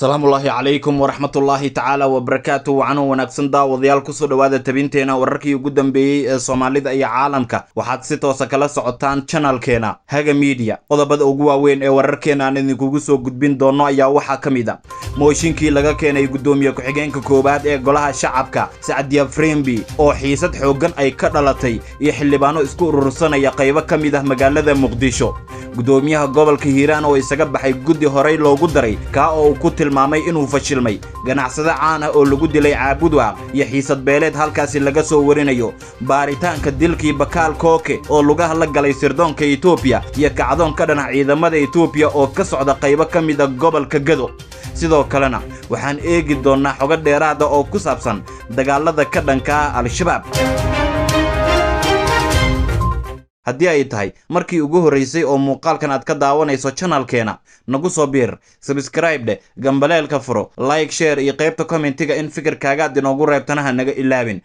Salaamullaahi calaykum waraxmatullaahi tacaala wabarakaatu. Wacanoo wanaagsan daawadayaal, kusoo dhawaada tabinteena wararkii ugu dambeeyey ee Soomaalida iyo caalamka. Waxaad si toosa kala socotaan janalkeena Haga Media. Qodobada ugu waaweyn ee wararkeena aan idinkugu soo gudbin doono ayaa waxaa ka mid a mooshinkii laga keenay guddoomiye ku-xigeenka koowaad ee golaha shacabka Sacdiya Frembi oo xiisad xooggan ay ka dhalatay iyo xildhibaano isku urursanaya qaybo ka mid ah magaalada Muqdisho, guddoomiyaha gobolka Hiiraan oo isaga baxay guddi horey loogu daray kaa oo uu ku tilmaamay inuu fashilmay, ganacsade caan ah oo lagu dilay Caabudwaaq iyo xiisad beeleed halkaasi laga soo warinayo, baaritaanka dilkii Bakaal Kooke oo lugaha la galay sirdoonka Etoobiya iyo kacdoon ka dhanac ciidamada Etoobiya oo ka socda qaybo ka mid a gobolka Gado. Sidoo kalena waxaan eegi doonnaa xogo dheeraada oo ku saabsan dagaalada ka dhanka ah Al-Shabaab. Haddii ay tahay markii ugu horraysay oo muuqaalkan aad ka daawanayso janalkeena, nagu soo biir, sabscribe dheh, gambaleelka furo, like, share iyo qaybta commentiga in fikirkaagaad inoogu reebtanaha naga ilaabin.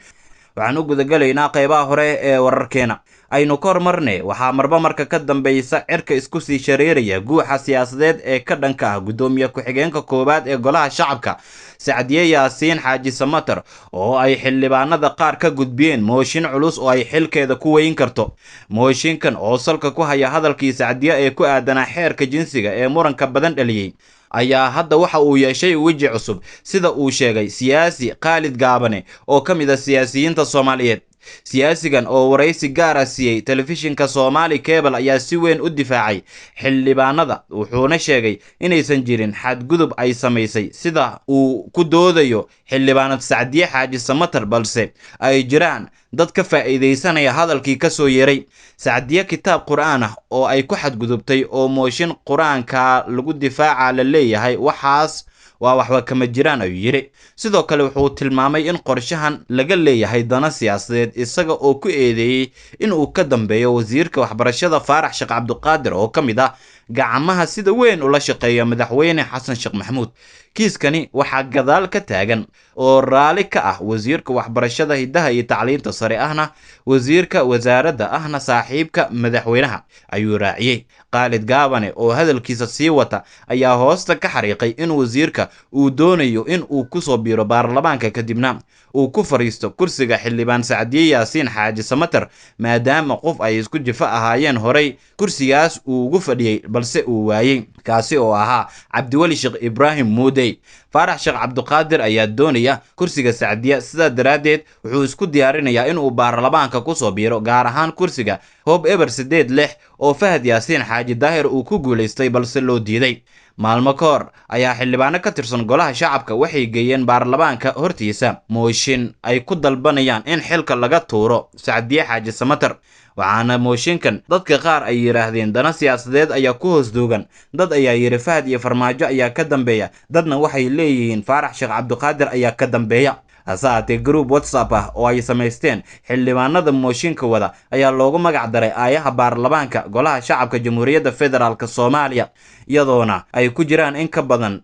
Waxaan u gudagelaynaa qaybaha hore ee wararkeena. Aynu ka hormarne, waxaa marba marka ka dambaysa cirka isku sii shareeraya guuxa siyaasadeed ee ka dhanka ah guddoomiye ku-xigeenka koowaad ee golaha shacabka Sacdiye Yaasiin Xaaji Samater oo ay xildhibaanada qaar ka gudbiyeen mooshin culus oo ay xilkeeda ku weyn karto. Mooshinkan oo salka ku haya hadalkii Sacdiye ee ku aadanaa xeerka jinsiga ee muranka badan dhaliyey ayaa hadda waxa uu yeeshay weji cusub, sida uu sheegay siyaasi Khaalid Gaabane oo ka mid ah siyaasiyiinta Soomaaliyeed. Siyaasigan oo waraysi gaar ah siiyey telefishinka Soomaali Cable ayaa si weyn u difaacay xildhibaanada, wuxuuna sheegay inaysan jirin xadgudub ay samaysay sida uu ku doodayo xildhibaanad Sacdiye Xaaji Samater, balse ay jiraan dad ka faa'iidaysanaya hadalkii ka soo yeeray Sacdiye. Kitaab qur-aan ah oo ay ku xadgudubtay oo mooshin qur-aanka lagu difaaca la leeyahay, waxaas waa waxba kama jiraan, ayuu yidhi. Sidoo kale wuxuu tilmaamay in qorshahan laga leeyahay dana siyaasadeed, isaga oo ku eedeeyey in uu ka dambeeyo wasiirka waxbarashada Faarax Sheekh Cabdiqaadir oo ka mid ah gacmaha sida weyn ula shaqeeya madaxweyne Xasan Sheekh Maxamuud. Kiiskani waxaa gadaal ka taagan oo raali ka ah wasiirka waxbarashada, hiddaha iyo tacliinta sare, ahna wasiirka wasaaradda, ahna saaxiibka madaxweynaha, ayuu raaciyey. Khaalid Gaabane oo hadalkiisa sii wata ayaa hoosta ka xariiqay in wasiirka uu doonayo in uu kusoo biiro baarlamaanka, kadibna uu ku fadhiisto kursiga xildhibaan Sacdiye Yaasiin Xaaji Samater, maadaama qof ay isku jifo ahaayeen horey kursigaas uu ugu fadhiyey balse uu waayey, kaasi oo ahaa Cabdiweli Sheekh Ibraahim Muudey. Faarax Sheekh Cabdiqaadir ayaa doonaya kursiga Sacdiya, sidaa daraaddeed wuxuu isku diyaarinayaa inuu baarlamaanka kusoo biiro, gaar ahaan kursiga Hoob eber 86 oo Fahad Yaasiin Xaaji Daahir uu ku guulaystay balse loo diiday. Maalmo ka hor ayaa xildhibaano ka tirsan golaha shacabka waxay geeyeen baarlamaanka hortiisa mooshin ay ku dalbanayaan in xilka laga tuuro Sacdiye Xaaji Samater, waxaana mooshinkan dadka qaar ay yidhaahdeen dana siyaasadeed ayaa ku hoos duugan. Dad ayaa yidhi Fahad iyo Farmaajo ayaa ka dambeeya, dadna waxay leeyihiin Faarax Sheekh Cabdiqaadir ayaa ka dambeeya. Hase haatee group WhatsApp ah oo ay samaysteen xildhibaanada mooshinka wada ayaa loogu magac daray aayaha baarlamaanka golaha shacabka Jamhuuriyadda Federaalk Soomaaliya, iyadoona ay ku jiraan in ka badan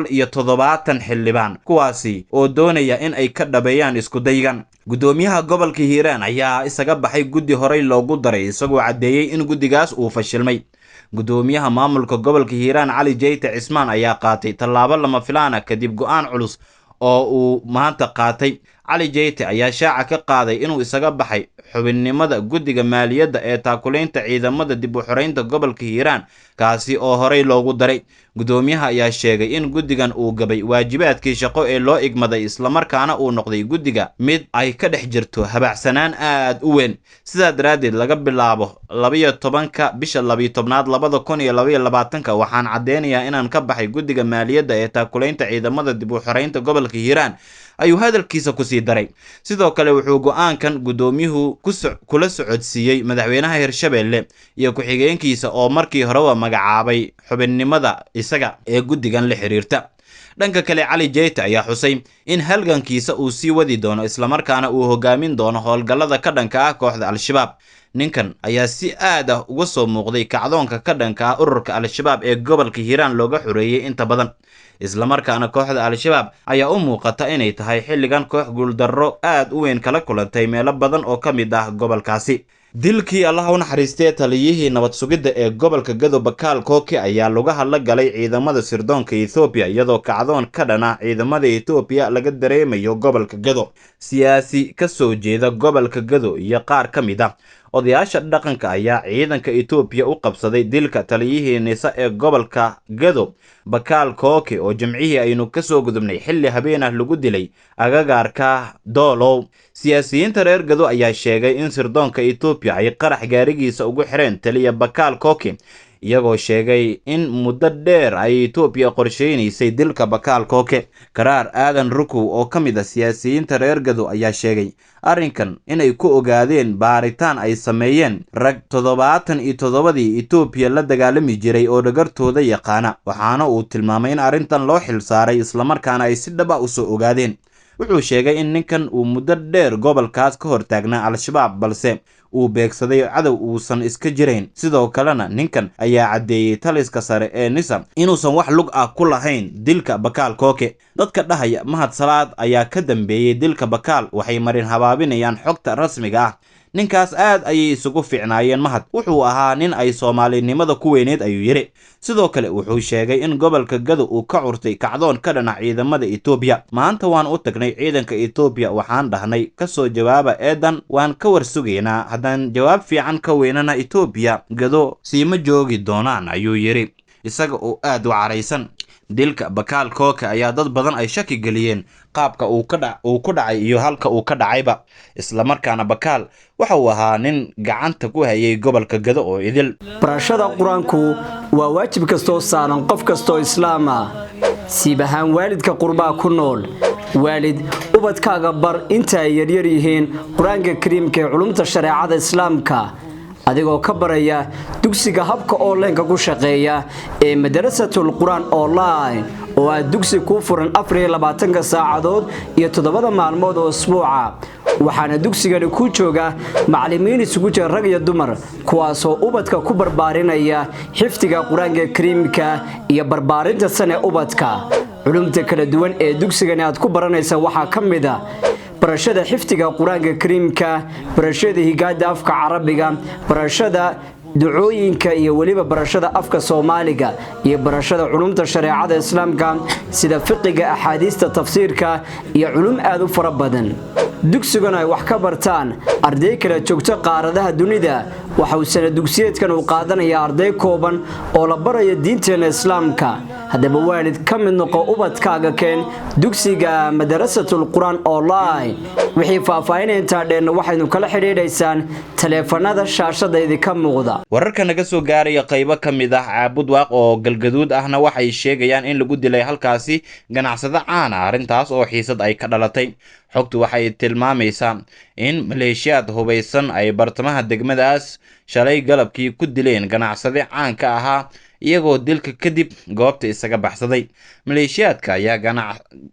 170 xildhibaan, kuwaasi oo doonaya in ay ka dhabeeyaan iskudaygan. Guddoomiyaha gobolka Hiiraan ayaa isaga baxay guddi horey loogu daray, isagoo caddeeyey in guddigaas uu fashilmay. Guddoomiyaha maamulka gobolka Hiiraan Cali Jeyte Cismaan ayaa qaatay tallaabo lama filaan ah kadib go-aan culus oo uu maanta qaatay. Cali Jeyte ayaa shaaca ka qaaday inuu isaga baxay xubinnimada guddiga maaliyadda ee taakulaynta ciidamada dib u xoreynta gobolka Hiiraan, kaasi oo horey loogu daray. Guddoomiyaha ayaa sheegay in guddigan uu gabay waajibaadkii shaqo ee loo igmaday, islamarkaana uu noqday guddiga mid ay ka dhex jirto habacsanaan aad u weyn. Sidaa daraaddeed, laga bilaabo 12-ka bisha 12aad 2022-ka waxaan caddeynayaa inaan ka baxay guddiga maaliyadda ee taakulaynta ciidamada dib u xoreynta gobolka Hiiraan, ayuu hadalkiisa kusii daray. Sidoo kale wuxuu go-aankan guddoomiyuhu kula socodsiiyey madaxweynaha Hirshabeelle iyo ku-xigeenkiisa oo markii horeba magacaabay xubinnimada isaga ee guddigan la xiriirta. Dhanka kale, Cali Jeyte ayaa xusay in halgankiisa uu sii wadi doono, islamarkaana uu hogaamin doono howlgallada ka dhanka ah kooxda Al-Shabaab. Ninkan ayaa si aad ah uga soo muuqday kacdoonka ka dhanka ah ururka Al-Shabaab ee gobolka Hiiraan looga xoreeyey inta badan, islamarkaana kooxda Al-Shabaab ayaa u muuqata inay tahay xilligan koox guuldarro aad u weyn kala kulantay meelo badan oo ka mid ah gobolkaasi. Dilkii Allaha u naxariistee taliyihii nabad sugidda ee gobolka Gado Bakaal Kooke ayaa laga hadla galay ciidamada sirdoonka Ethiopia, iyadoo kacdoon ka dhana ciidamada Ethiopia laga dareemayo gobolka Gado. Siyaasi ka soo jeeda gobolka Gado iyo qaar ka mid ah odayaasha dhaqanka ayaa ciidanka Ethiopia u qabsaday dilka taliyihii NISA ee gobolka Gado Bakaal Kooke oo jimcihii aynu kasoo gudubnay xilli habeen ah lagu dilay agagaarka Doolow. Siyaasiyiinta reer Gado ayaa sheegay in sirdoonka Ethiopia ay qarax gaarigiisa ugu xireen taliya Bakaal Kooke, iyagoo sheegay in muddo dheer ay Ethiopia qorsheynaysay dilka Bakaal Kooke. Karaar Aadan Rukow oo ka mid ah siyaasiyiinta reer Gado ayaa sheegay arrinkan inay ku ogaadeen baaritaan ay sameeyeen rag 77-dii Ethiopia la dagaalami jiray oo dhagartooda yaqaana, waxaana uu tilmaamay in arrintan loo xilsaaray islamarkaana ay si dhab ah usoo ogaadeen. Wuxuu sheegay in ninkan uu muddo dheer gobolkaas ka hortaagnaa Al-Shabaab, balse uu beegsaday cadow uusan iska jirayn. Sidoo kalena ninkan ayaa caddeeyey taliska sare ee NISA inuusan wax lug ah ku lahayn dilka Bakaal Kooke. Dadka dhahaya Mahad Salaad ayaa ka dambeeyey dilka Bakaal waxay marin habaabinayaan xogta rasmiga ah. Ninkaas aad ayay isugu fiicnaayeen Mahad, wuxuu ahaa nin ay soomaalinimada ku weyneed, ayuu yidhi. Sidoo kale wuxuu sheegay in gobolka Gado uu ka curtay kacdoon ka dhana ciidamada Ethiopia. Maanta waan u tagnay ciidanka Ethiopia, waxaan dhahnay kasoo jawaaba eedan, waan ka war sugaynaa, haddaan jawaab fiican ka weynana Ethiopia Gado siima joogi doonaan, ayuu yidhi isaga oo aad u caraysan. Dilka Bakaal Kooke ayaa dad badan ay shaki geliyeen qaabka uu ku dhacay iyo halka uu ka dhacayba, islamarkaana Bakaal waxa uu ahaa nin gacanta ku hayay gobolka Gado oo idil. Barashada qur-aanku waa waajib kastoo saaran qof kastoo islaam ah, siib ahaan waalidka qurbaa ku nool. Waalid, ubadkaaga bar inta ay yaryar yihiin qur-aanka kariimka ee culumta shareecada islaamka, adigoo ka baraya dugsiga habka onlineka ku shaqeeya ee Madarasatul Qur-aan Online, oo ah dugsi kuu furan 24-ka saacadood iyo 7-da maalmood oo isbuuca. Waxaana dugsigani ku jooga macallimiin isugu jira rag iyo dumar, kuwaasoo ubadka ku barbaarinaya xifdiga qur-aanka kariimka iyo barbaarinta sane ubadka. Culumta kala duwan ee dugsigani aad ku baranaysa waxaa ka mid a barashada xifdiga qur-aanka kariimka, barashada higaada afka carabiga, barashada ducooyinka iyo weliba barashada afka soomaaliga, iyo barashada culumta shareecada islaamka sida fiqiga, axaadiista, tafsiirka iyo culum aad u fara badan. Dugsiguna ay wax ka bartaan arday kala joogto qaaradaha dunida. Waxa uu sana dugsiyeedkan uu qaadanaya arday kooban oo la barayo diinteena islaamka. Haddaba waalid, ka mid noqo, ubadkaaga keen dugsiga Madarasatul Qur-aan Online. Wixii faahfaahinaya intaa dheerna waxaynu kala xidhiidhaysaan taleefanada shaashada idinka muuqda. Wararka naga soo gaaraya qaybo ka mid ah Caabudwaaq oo Galgaduud ahna waxay sheegayaan in lagu dilay halkaasi ganacsado caan ah, arrintaas oo xiisad ay ka dhalatay. Xogtu waxay tilmaamaysaa in maleeshiyaad hubaysan ay bartamaha degmadaas shalay galabkii ku dileen ganacsade caanka ahaa, iyagoo dilka kadib goobta isaga baxsaday. Maleeshiyaadka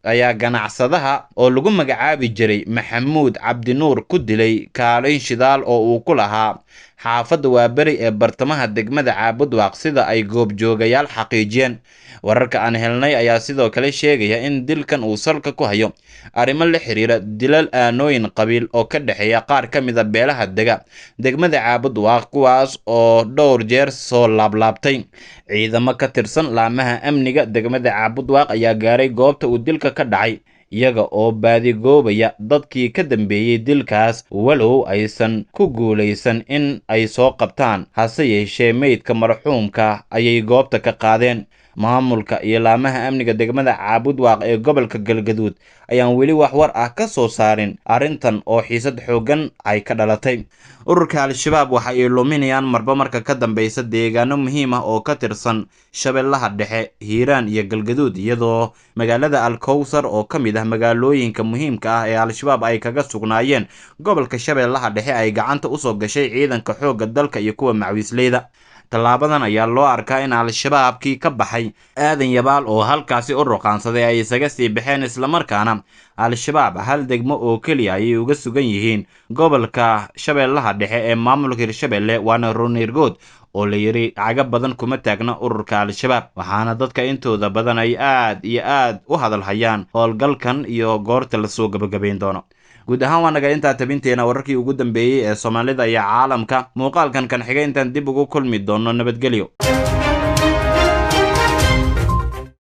ayaa ganacsadaha oo lagu magacaabi jiray Maxamuud Cabdinuur ku dilay kaalin shidaal oo uu ku lahaa xaafadda Waaberi ee bartamaha degmada Caabudwaaq, sida ay goobjoogayaal xaqiijiyeen. Wararka aan helnay ayaa sidoo kale sheegaya in dilkan uu salka ku hayo arrimo la xiriira dilal aanooyin qabiil oo ka dhexeeya qaar ka mid a beelaha dega degmada Caabudwaaq, kuwaas oo dhowr jeer soo laablaabtay. Ciidamo ka tirsan laamaha amniga degmada Caabudwaaq ayaa gaaray goobta uu dilka ka dhacay, iyaga oo baadigoobaya dadkii ka dambeeyey dilkaas, walow aysan ku guulaysan in ay soo qabtaan, hase yeeshee meydka marxuumka ayay goobta ka qaadeen. Maamulka iyo laamaha amniga degmada Caabudwaaq ee gobolka Galgaduud ayaan weli wax war ah ka soo saarin arrintan oo xiisad xooggan ay ka dhalatay. Ururka Al-Shabaab waxa ay luminayaan marba marka ka dambeysa deegaano muhiim ah oo ka tirsan Shabeellaha Dhexe, Hiiraan iyo Galgaduud, iyadoo magaalada Al-Kowsar oo ka mid ah magaalooyinka muhiimka ah ee Al-Shabaab ay kaga sugnaayeen gobolka Shabeellaha Dhexe ay gacanta usoo gashay ciidanka xoogga dalka iyo kuwa macwiisleyda. Tallaabadan ayaa loo arkaa in Al-Shabaabkii ka baxay Aadan Yabaal oo halkaasi u ruqaansaday ay isaga sii baxeen, islamarkaana Al-Shabaab hal degmo oo keliya ayay uga sugan yihiin gobolka Shabeellaha Dhexe ee maamulka Hirshabelle, waana Ruunirgood oo la yidhi caga badan kuma taagna ururka Al-Shabaab. Waxaana dadka intooda badan ay aad iyo aad u hadal hayaan howlgalkan iyo goorta lasoo gabagabayn doono. Guud ahaan waa naga intaa tabinteena wararkii ugu dambeeyey ee Soomaalida iyo caalamka. Muuqaalkan kan xiga intaan dib ugu kulmi doono, nabadgelyo.